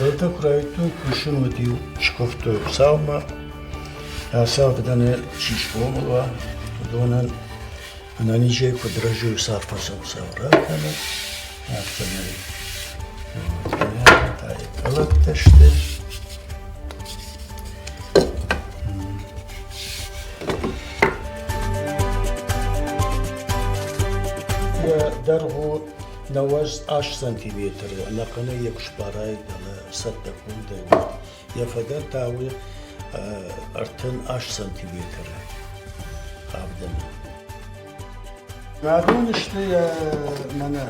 Фыдӕлтӕ куы райдыдтой кусын, уӕд-иу скуывтой Хуыцаумӕ, ацы авдӕны чи схъомыл уа, уыдонӕн ӕнӕнизӕй куыд рӕзой, сӕ арфӕ сӕ Хуыцау ракӕнӕд, афтӕмӕй. Та йӕ къӕлӕттӕ сты. Йӕ дӕргъ у 98 сантиметры, ӕнӕхъӕнӕй йӕ куы сбарай, дӕлӕ цӕттӕ кондӕй, уӕд йӕ фӕдӕн та у 38 сантиметры авдӕны. Адон сты йӕ мӕнӕ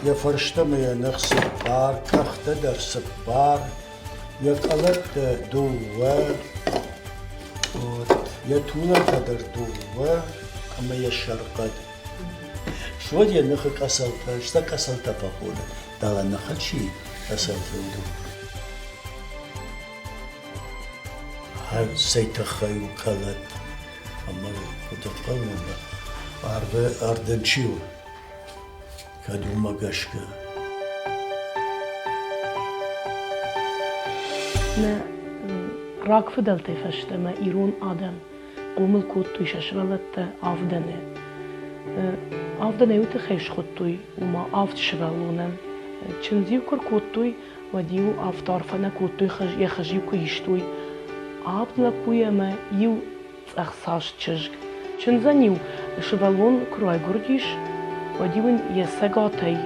йӕ фӕрстӕ ӕмӕ йӕ ных цыппар, къӕхтӕ дӕр цыппар, йӕ къӕлӕттӕ дыууӕ, йӕ тулӕнтӕ дӕр дыууӕ ӕмӕ йӕ сӕрхъӕд. Суӕд йӕ ныхы къӕцӕлтӕ, сӕ къӕцӕлтӕ фӕхоны, дӕлӕ ныхы чи къӕцӕлтӕ уыдон. Цӕй тыххӕй у къӕлӕт ӕмӕ куыд ӕнхъӕлмӕ арвы ардӕм чи у, кӕд уымӕ гӕсгӕ. Нӕ рагфыдӕлтӕй фӕстӕмӕ ирон адӕм хъомыл кодтой сӕ сывӕллӕттӕ авдӕны. Авдӕнӕй уый тыххӕй схуыдтой, ома авд сывӕллонӕн. Чындз-иу куы ркодтой, уӕд-иу афтӕ арфӕ нӕ кодтой, йӕ хыз-иу куы истой. Авд лӕппуйы ӕмӕ иу цъӕхцаст чызг. Чындзӕн-иу сывӕллон куы райгуырдис, уӕд-иу ын йӕ цӕгатӕй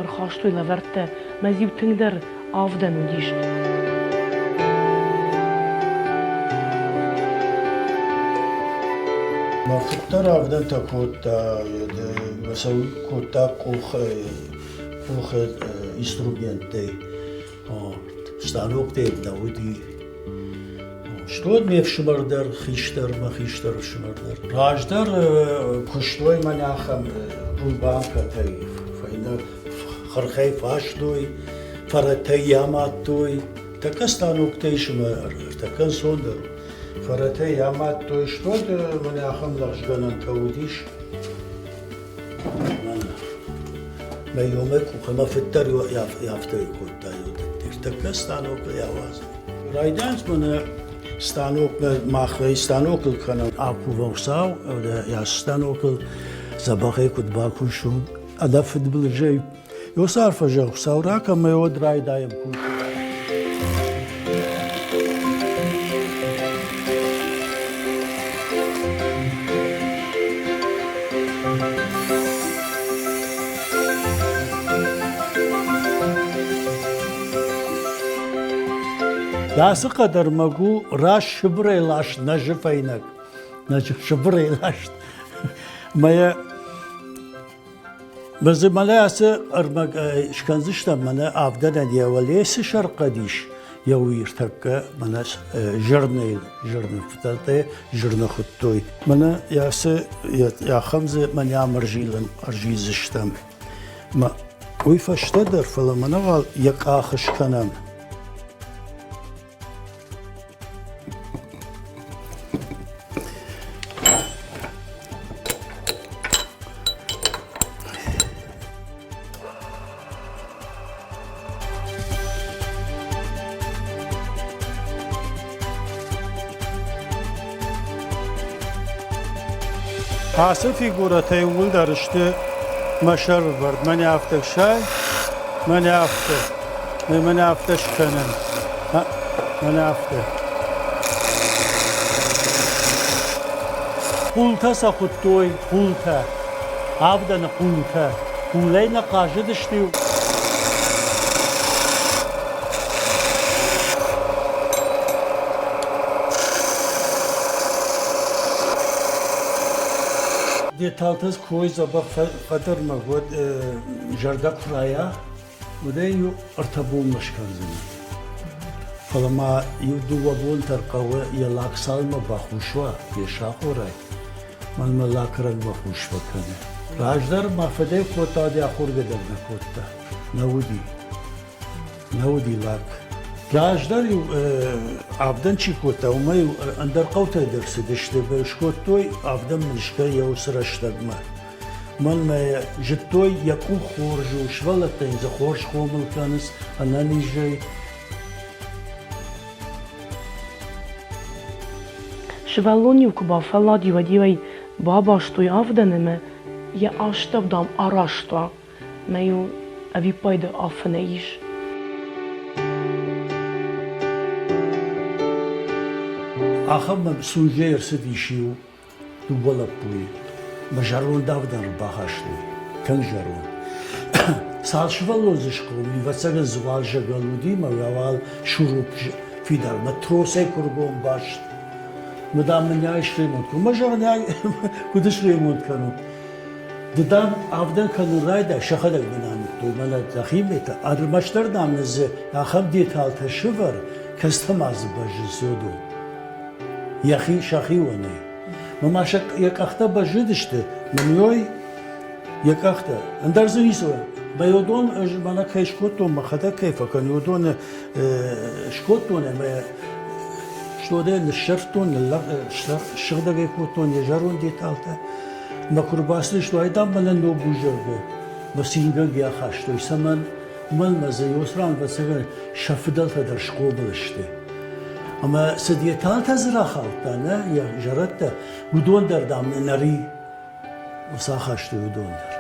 ӕрхастой лӕвӕрттӕ, мӕ-иу тынгдӕр авдӕн уыдис. Мӕ фыд дӕр авдӕнтӕ кодта, сӕ кодта къухы, къухы инструменттӕй. Станоктӕ нӕ уыди. Стод ме фсымӕр дӕр, хистӕр, мӕ хистӕр ӕфсымӕр дӕр. Раздӕр куыстой мӕнӕ ахӕм рубанкӕтӕй, фӕйнӕ хырхӕй фастой, фӕрӕтӕй амадтой. Тӕккӕ станоктӕ ис ӕмӕ ӕртӕккӕ ӕнцондӕр у. Фӕрӕтӕй амадтой, стод мӕнӕ ахӕм лӕгъзгӕнӕнтӕ уыдис. Мӕ иумӕ къухы мӕ фыд дӕр афтӕ кодта. Ӕртӕккӕ станокыл ауадзын. Райдайынц мӕнӕ станокмӕ мах станокыл кӕнӕм акувӕм Хуыцау, станокыл дзӕбӕхӕй куыд бакусон, ӕнӕ фыдбылызӕй. Уыцы арфӕ зӕгъ Хуыцау ракӕн ӕмӕ уӕд райдайӕм кусын. Ацы хъӕдӕрмӕг у раст Сыбырӕй ласт нӕзы фӕйнӕг. Нӕзы Сыбырӕй ласт. Мӕ йӕ дзы мӕнӕ ацы ӕрмӕг скӕндзыстӕм, мӕнӕ авдӕнӕн йӕ уӕле цы сӕрхъӕд ис, йӕ уый ӕртӕккӕ мӕнӕ зӕрнӕйыл, зӕрны фыдӕлтӕ зӕрны хуыдтой. Мӕнӕ ацы ахӕм дзы мӕнӕ ам ӕрзилӕм, ӕрзилдзыстӕм. Мӕ уый фӕстӕдӕр, фӕлӕ мӕнӕ уал йӕ къах скӕнӕм. Ацы фигурӕтӕ иууылдӕр сты мӕ сӕрывӕрд. Мӕнӕ афтӕ сай, мӕнӕ афтӕ. Мӕнӕ афтӕ скӕнӕм. Мӕнӕ афтӕ. Хъултӕ сӕ хуыдтой, хъултӕ. Авдӕны хъултӕ. Хъулӕй нӕ хъазыдысты-иу. Деталтӕ кой дзӕбӕх фӕдӕрмӕг, уӕд зӕрдӕ куы райа, уӕд ӕй иу ӕртӕ бонмӕ скӕндзынӕ. Фӕлӕ ма иу-дыууӕ бон дӕр хъӕуы йӕ лак цалынмӕ бахус уа, йе сахорай, мӕнмӕ лак рӕгмӕ хус фӕкӕны. Раздӕр ма фыдӕй кодта, дӕ ахоргӕ дӕр нӕ кодта. Нӕ уыди. Нӕ уыди лак. Раздӕр-иу авдӕн чи кодта, уымӕй-иу ӕндӕр хъӕутӕй дӕр цыдысты. Скодтой авдӕн мын йӕ уыцы рӕстӕгмӕ. Мӕнмӕ зыдтой, йӕ къух хорз у, сывӕллӕттӕ йын дзы хорз хъомыл кӕнынц, ӕнӕнизӕй. Сывӕллон-иу куы бафӕллади, уӕд-иу ӕй бабастой авдӕны ӕмӕ йӕ астӕу, дам, арӕзта. Мӕ-иу ӕвиппайды афынӕй ис. Ахӕм мӕм Сунжӕйы ӕрцыдис иу дыууӕ лӕппуйы. Мӕ зӕронд авдӕн ӕрбахастой. Тынг зӕронд. Цал сывӕллон дзы схъомыл, ӕвӕццӕгӕн дзы уал зӕгӕл уыди мӕ уал шуруп фидар мӕ тросӕй куыргом баст. Мӕ дам мын ӕй сремонт кӕн. Мӕ зӕгъын ӕй куыд сремонт кӕнон? Ды, дам, авдӕн кӕнын райдай, сӕхӕдӕг мын амыдтой, мӕнӕ дӕхимӕ ӕрмӕстдӕр, дам, дзы ахӕм деталтӕ сывӕр, кӕцытӕ ма дзы бӕззынц уыдон. Йӕхи сӕхионӕй. Мӕ ма сӕ йӕ къӕхтӕ бӕззыдысты, мӕнӕй йӕ къӕхтӕ. Ӕндӕр дзы ницы. Мӕ уыдон ӕз мӕнӕ кӕй скодтон, мӕхӕдӕг кӕй фӕкӕнын, уыдоны скодтон ӕмӕ стодӕй ныссӕрфтон, ссыгъдӕг ӕй кодтон йӕ зӕронд деталтӕ. Мӕ куы рбацыдысты, уайдам мӕнӕ ног у, зӕгъгӕ, мӕ цингӕнгӕ ахастой. Цӕмӕн? Уымӕн ӕмӕ дзы Йосран, ӕвӕццӕгӕн, сӕ фыдӕлтӕ дӕр схъомыл сты. Ӕмӕ цы деталтӕ дзы рахаудта, нӕ, йӕ зӕрӕдтӕ, уыдон дӕр, дам, нӕри ацахастой уыдон дӕр.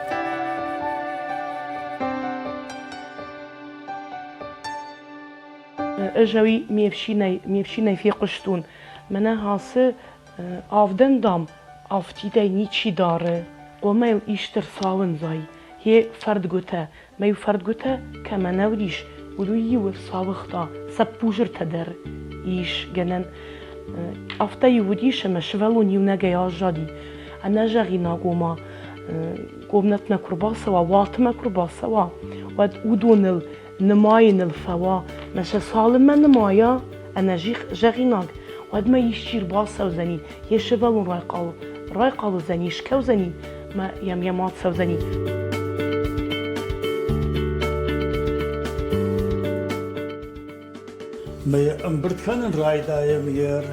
Ӕз ӕви ме фсинӕй, ме фсинӕй фехъуыстон, мӕнӕ ацы авдӕн, дам, афтидӕй ничи дары, хъуамӕ йыл исты рцауындзай, йе фӕрдгуытӕ. Мӕ-иу фӕрдгуытӕ кӕмӕ нӕ уыдис, уыдон-иу ӕрцауыгъта, цӕппузыртӕ дӕр ис гӕнӕн. Афтӕ-иу уыдис, ӕмӕ сывӕллон иунӕгӕй аззади. Ӕнӕзӕгъинаг ома къомнӕтмӕ куы рбацӕуа, уатмӕ куы рбацӕуа, уӕд уыдоныл нымайыныл фӕуа, мӕ сӕ цалынмӕ нымайа ӕнӕзӕгъинаг, уӕдмӕ исчи рбацӕудзӕни, йӕ сывӕллон райхъал, райхъал уыдзӕни, скӕудзӕни мӕ йӕм йӕ мад цӕудзӕни. Мӕ ӕмбырд кӕнын райдайӕм ер.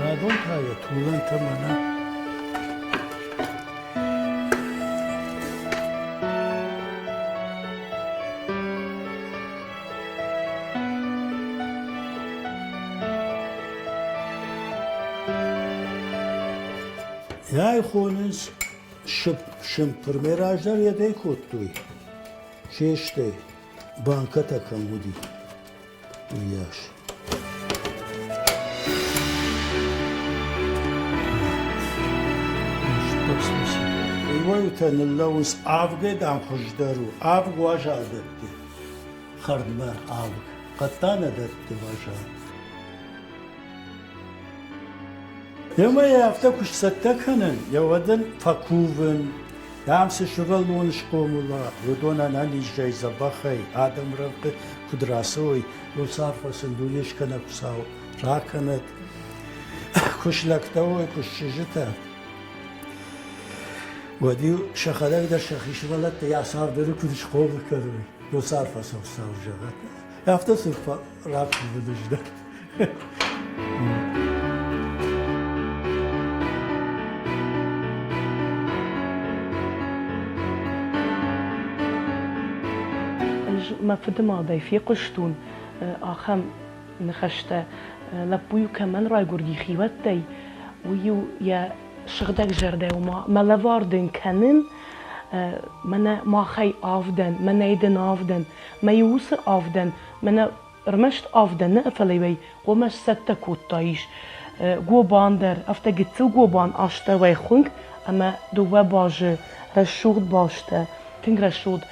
Радон та йӕ тулӕнтӕ мӕнӕ. Йӕ хонынц сымпырмӕ раздӕр йедӕй кодтой, се стӕй банкӕтӕ кӕм уыди, уыйас. Иуӕй-иутӕ ныллӕууынц, авгӕй, дам, хуыздӕр у, авг уазал дӕтты, хӕрдмӕ авг, хъӕдта нӕ дӕтты уазал. Ӕмӕ йӕ афтӕ куы сцӕттӕ кӕнын, йӕ уӕд ын фӕкувын, дам, цы сывӕллон схъомыл уа, уыдон ӕнӕнизӕй, дзӕбӕхӕй, адӕм рӕнхъы куыд рацӕуой, уыцы арфӕ сын Дунескӕнӕг Хуыцау ракӕнӕд. Куы слӕгтӕ уой, куы счызджытӕ, уӕд-иу сӕхӕдӕг дӕр сӕхи сывӕллӕттӕ йӕ цавдӕры куыд схъомыл кӕной, уыцы арфӕ сын Хуыцау зӕгъӕд. Афтӕ сын ракувын ӕз дӕр. Ӕз мӕ фыдымадӕй фехъуыстон ахӕм ныхӕстӕ. Лӕппу-иу кӕмӕн райгуырди хиуӕттӕй, уый-иу йӕ сыгъдӕг зӕрдӕ ома мӕ лӕвар дын кӕнын, мӕнӕ махӕй авдӕн, мӕнӕй дын авдӕн, мӕ-иу уыцы авдӕн мӕнӕ ӕрмӕст авдӕн нӕ, фӕлӕ-иу ӕй хъуамӕ сцӕттӕ кодтаис. Гобан дӕр, афтӕ гыццыл гобан астӕуӕй хуынкъ ӕмӕ дыууӕ базы рӕсугъд базтӕ, тынг рӕсугъд.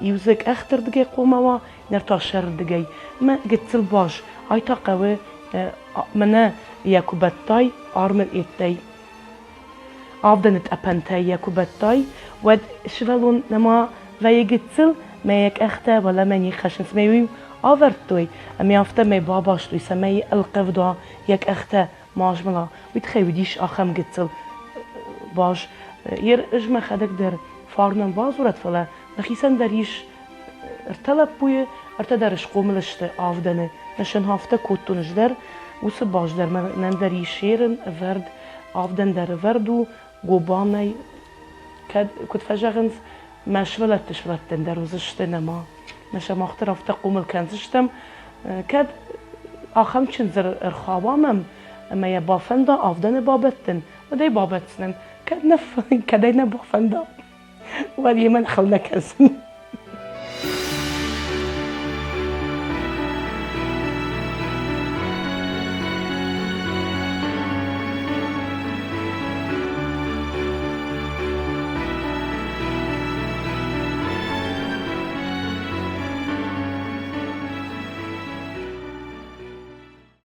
Иу дзы къӕхтырдыгӕй хъуамӕ уа, ныр та сӕрырдыгӕй. Мӕ гыццыл баз, ай та хъӕуы мӕнӕ йӕ куы бӕттай армы ӕддӕй. Авдӕны тъӕпӕнтӕй йӕ куы бӕттай, уӕд сывӕллон нӕма вӕййы гыццыл, мӕ йӕ къӕхтӕ уӕлӕмӕ не ххӕссынц. Мӕ иу авӕрдтой ӕмӕ афтӕмӕй бабастой, цӕмӕй ӕлхъывд уа, йӕ къӕхтӕ ма змӕла. Уый тыххӕй уыдис ахӕм гыццыл баз. Ер ӕз мӕхӕдӕг дӕр фарнӕн бадзурӕд, фӕлӕ мӕхицӕн дӕр ис. Ӕртӕ лӕппуйы, ӕртӕ дӕр схъомыл сты авдӕны. Нысан афтӕ кодтон ӕз дӕр, уыцы баз дӕр мӕнӕн дӕр ис ерын ӕвӕрд, авдӕн дӕр ӕвӕрд у, гобанӕй, кӕд, куыд фӕзӕгъынц, мӕ сывӕллӕтты сывӕллӕттӕн дӕр уыдзысты нӕма. Мӕ сӕ мах дӕр афтӕ хъомыл кӕндзыстӕм. Кӕд ахӕм чындз ӕрхауа мӕм, ӕмӕ йӕ бафӕнда авдӕны бабӕттын, уӕд ӕй бабӕтдзынӕн. Кӕд нӕ, кӕд ӕй нӕ бафӕнда, уӕд йемӕ хыл нӕ кӕндзынӕн.